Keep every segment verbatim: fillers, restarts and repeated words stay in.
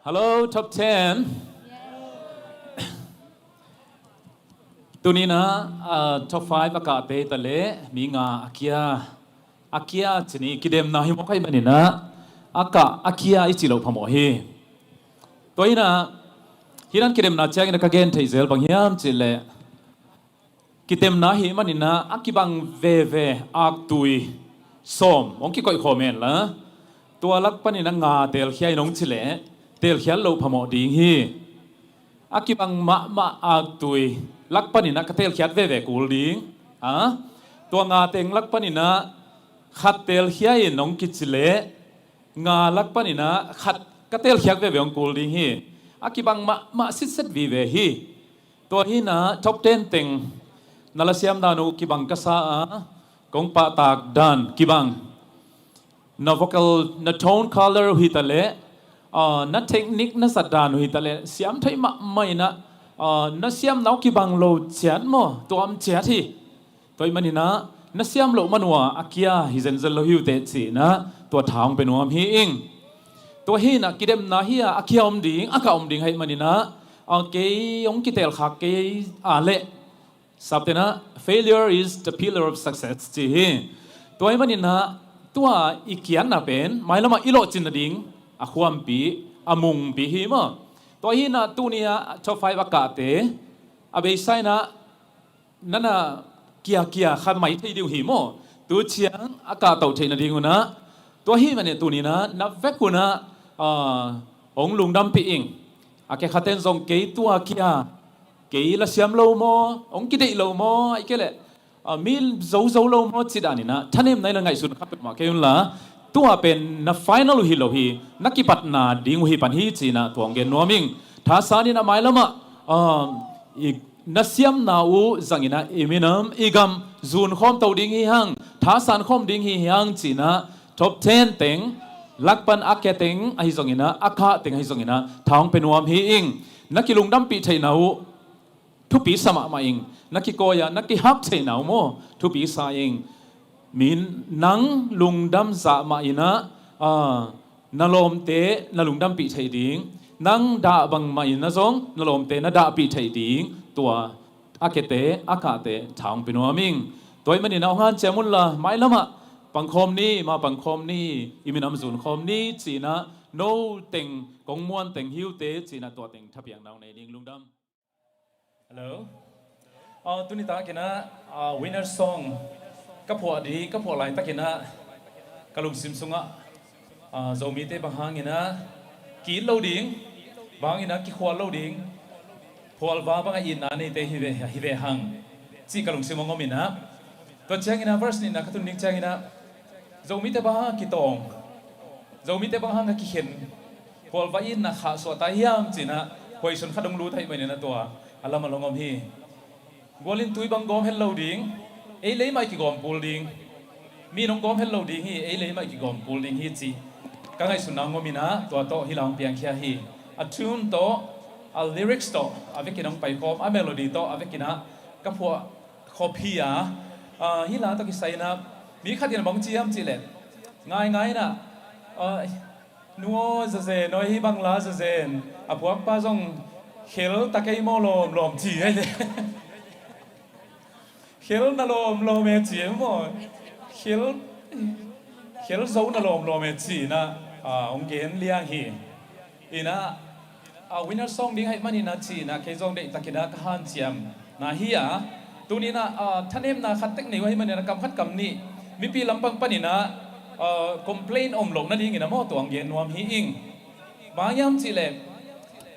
Hello, top ten. Tuninah, ah, top five a kahte hi taleh mi nga a kia, a kia cini kidemna hi mawk ahih maninah a kah a kia i cih loh phamawh hi. Tua hinah hinan kidemna cianginah ka gen theih zel bang hiam cihleh, kidemna hi maninah a kibang veve aktui sawm hong kikoih khawm henla, tua lak paninah nga telkhia in hong cileh telkhiat loh phamawh ding hi. A kibang mahmah aktui lak paninah ka telkhiat veve kul ding. A, tua nga teng lak paninah khat telkhia in hong kicileh nga lak paninah khat ka telkhiat veve hong kul ding hi. A kibang mahmah sitset vive hi. Tua hinah top ten teng na lasiam dan uh kibang ka sa a, kong pahtak dan kibang, na vocal, na tone color uh hi taleh, ah, na technique na zat dan uh hi taleh siam thei mahmah inah, ah, na siamna uh kibang lo ciat maw, tuam ciat hi. Tua ahih maninah na siam loh man uh a kia hi zenzen lo hi uh teh cinah tua tha hong pe nuam hi ing. Tua hinah kidemna hi-a a kia om ding, a kah om ding ahih maninah, ah, kei hong kitelkhak kei a leh, saptenah failure is the pillar of success ci hi. Tua ahih maninah tua i kiatna pen mailamah i lawhcin nading a khuampi, a mungpi hi maw. Tua hinah tuni-ah top five a kahte a beisa inah nana kiakia kha mai thei ding uh hi maw. Tu ciang a kahtoh theih nading unah tua ahih manin tuninah na vek unah, ah, hong lungdampih ing. A kekhaten zong kei tua kia, kei lasiam lo maw, hong kideih lo maw, ahih kei leh, ah, mi zozo lo maw ci daninah thanemna inah ngaihsun kha peuhmah kei unla, tua pen na final uh hi lo hi, na kipatna ding uh hi pan hi cinah tua hong gen nuam ing. Thasan inah mailamah, ah, i na siamna uh zanginah i minam i gam zunkhawm to ding hi hang, thasan khawm ding hi hang cinah top ten teng lak pan a kia teng ahi zonginah, a kah teng ahi zonginah tha hong pe nuam hi ing. Na kilungdampih theihna uh thupi sa mahmah ing. Na kikawi-ah na kihak theihna uh maw, thupi sa ing. Min nang lungdam zah mah inah, ah, na lawmte na lungdampih theih ding, nang dah bangmah inah zong na lawmte na dahpih theih ding, tua a kiate, a kahte tha hong pe nuam ing. Tua ahih maninah hong hanciam unla, mailamah pangkhawm ni, ma pangkhawm ni, i minam zunkhawm ni cinah no teng kong muan teng hi uh teh cinah tua teng thapiakna hong nei ding. Lungdam. Hello. Ah, tuni takinah, ah, winner song ka phuah ding, ka phuah laitakinah ka lungsim sungah, ah, Zomite bang hanginah ki-it lo ding, bang hanginah kikhual lo ding, phualva bangah itna neite hi ve, hi ve hang cih ka lungsim hong om inah. Tua cianginah verse nihna ka tun ding cianginah Zomite bang hang a kitawng, Zomite bang hang a kikhen, phualva itna khahsuah ta hiam cinah question khat hong lut ahih maninah tua a lam a long om hi. Gualin tui bang gawm het lo ding, ei lei mah i kigawm kul ding. Mi in hong gawm het lo ding hi, ei lei mah i kigawm kul ding hi cih ka ngaihsutna hong om inah tua tawh hih la hong piangkhia hi. A tune tawh, a lyrics tawh a vekin hong paikhawm, a melody tawh a vekinah ka phuah khop hi a, ah, hih la tawh kisai inah mi khat in bang ci hiam cihleh, ngaingai inah, ah, nu aw, zazen aw, hih bang la zazen a phuakpa zong khel ta kei maw lawmlawm ci hi leh. Khel na lawmlawm e ci e maw, khel, khel zo na lawmlawm e ci inah, ah, hong gen liang hi. Inah, ah, winner song ding ahih maninah ci inah kei zong deihtakinah ka hanciamna hi a, tuninah, ah, thanemna khat tek nei uh ahih maninah kam khat kam nih mipi lampang paninah, ah, complain om loh nadingin a maw tua hong gen nuam hi ing. Bang hiam cihleh,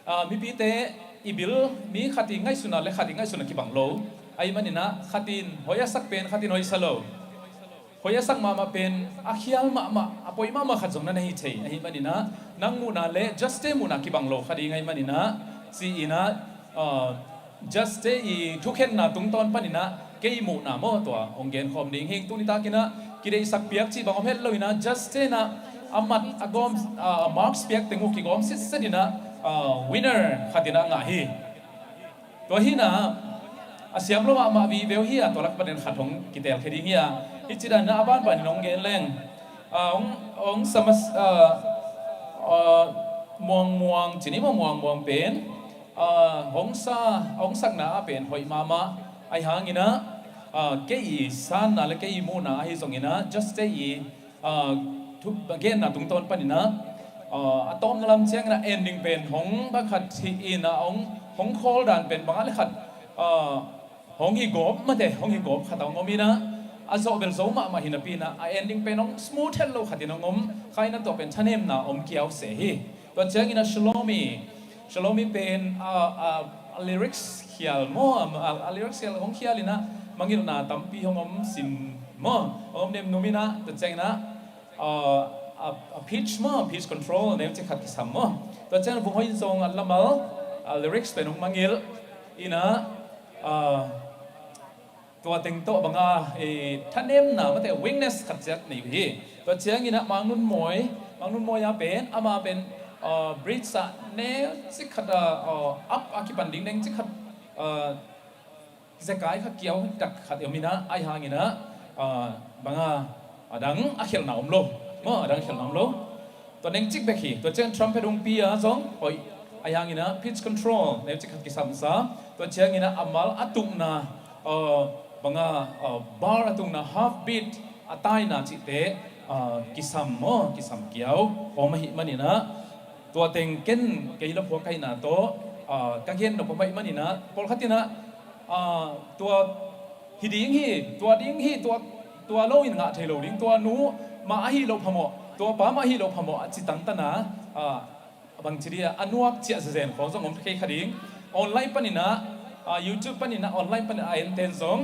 ah, mipite i bil, mi khat i ngaihsutna le khat i ngaihsutna kibang lo ahih maninah khat in hoih a sak pen khat in hoih sa lo. Hoih a sak mahmah pen a khial mahmah, a poi mahmah khat zong na na hi thei ahih maninah nang muhna le Juste muhna kibang lo kha ding ahih maninah ci inah, ah, Juste i thukhenna tungtawn paninah kei muhna maw tua hong genkhawm ding hi ing. Tuni takinah kideihsak piak cih bang om het lo inah Juste inah a mat a gawm, ah, marks piak teng uh kigawm sitset inah, ah, winner khat inah a ngah hi. Tua hinah a siam lo mahmah vive uh hi a, tua lak panin khat hong kitelkhia ding hi a, hih ci daninah a banbanin hong gen leng, ah, hong, hong samas, ah, ah, Muangmuang, cini maw, muangmuang pen, ah, hong sa, hong sakna ah pen hoih mahmah. Ahi hangin ah, ah, kei i sanna le kei i muhna ahi zongin ah, Just Stay i, ah, thu, genna tungtawn panin ah, ah, a tawpna lam ciangin ah ending pen hong bang khat hi in ah, hong, hong khawl dan pen bang a le khat, ah, hong hi gawp mate, hong hi gawp khat a hong om in ah, a zawh bel zo mahmah hi napi in ah, a ending pen hong smooth het lo khat in hong om kha in ah, tua pen thanemna om kiau se hi. Tua ciangin ah Shalomi, Shalomi pen, ah, ah, a lyrics khial maw, ah, a lyrics khial, hong khial in ah mangilhna tampi hong om sim maw, hong om nemnum in ah, tua ciangin ah, ah, a, a pitch maw, pitch control neucik khat kisam maw. Tua ciangin ah Vung Hoih in zong a lamal, ah, lyrics pen hong mangilh in ah, ah, tua teng tawh bang a, eh, thanemna mate, weakness khat ciat nei uh hi. Tua ciangin ah Mang Nun Mawi, Mang Nun Mawi a pen, ama pen, ah, bridge ah neucik khat a, ah, up a kipan ding nengcik khat, ah, zekai kha kiau tak khat i om in ah, ahi hangin ah, ah, bang a, a dang a khelhna om lo maw, a dang a khelhna om lo. Tua nengcik bek hi. Tua ciang trumpet hong pi a zong hoih, ahi hangin ah pitch control neucik khat kisam sa. Tua ciangin ah a mal a tukna, ah, bang a, ah, bar a tukna, half beat a taina cihte, ah, kisam maw, kisam kiau om ahih manin ah, tua teng ken kei la phuak ahihna tawh, ah, ka gen nop om ahih manin ah, pawlkhat in ah, ah, tua hi ding hi, tua ding hi, tua, tua lo in ngah thei lo ding, tua nu mah ahi lo phamawh, tua pa mah ahi lo phamawh a ci tangtan a, ah, bangci dia a nuak ciah zezen khawng zong om thei kha ding. Online panin ah, ah, YouTube panin ah, online panin ah a enten zong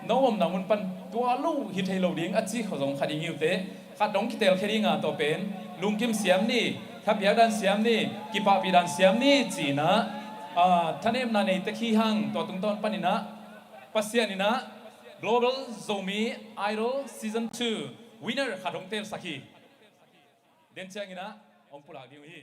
no omna mun pan tua lo hi thei lo ding a ci khawng zong kha ding hi uh teh. Khat dong kitel khe ding a, tua pen lungkim siam ni, thapiak dan siam ni, kipahpih dan siam ni ci in ah, ah, thanemna nei tek hi hang. Tua tungtawn panin ah Pasian in ah Global Zomi Idol Season two winner khat hong telsak hi. Den ciangin ah hong pulak ding uh hi.